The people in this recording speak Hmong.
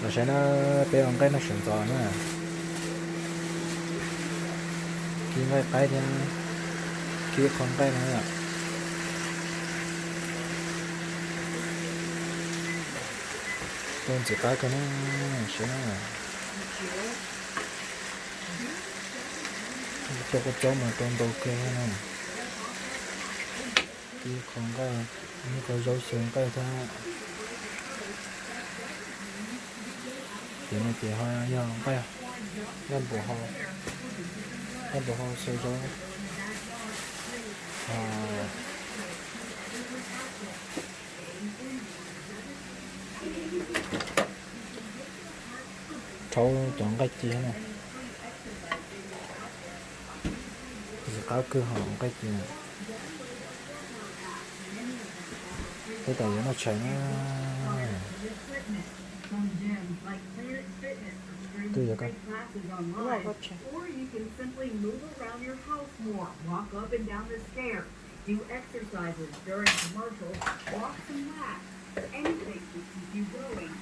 Los saib na, peb ua nqaij noj sawv ntxov na. Kib nqaij qaib thiab kib qho nqaij no yom. Rau ntxim qab kawg na, saib na. Cov kua txob mas rau ntau kawg na. Kib qho nqaij, ib qho zaub xyaw nqaij thiab. Ces no ces ho yog nqaij, nqaij npum hau, nqaij npum hau xyaw zaub. Rhaub cov nqaij ci na. Ntxim qab kawg hos nqaij ci na. Peb tas yuav noj tshais na. Twb yog koj. Or you can simply move around your house more, walk up and down the stairs, do exercises during commercials, walk some laps, anything to keep you going.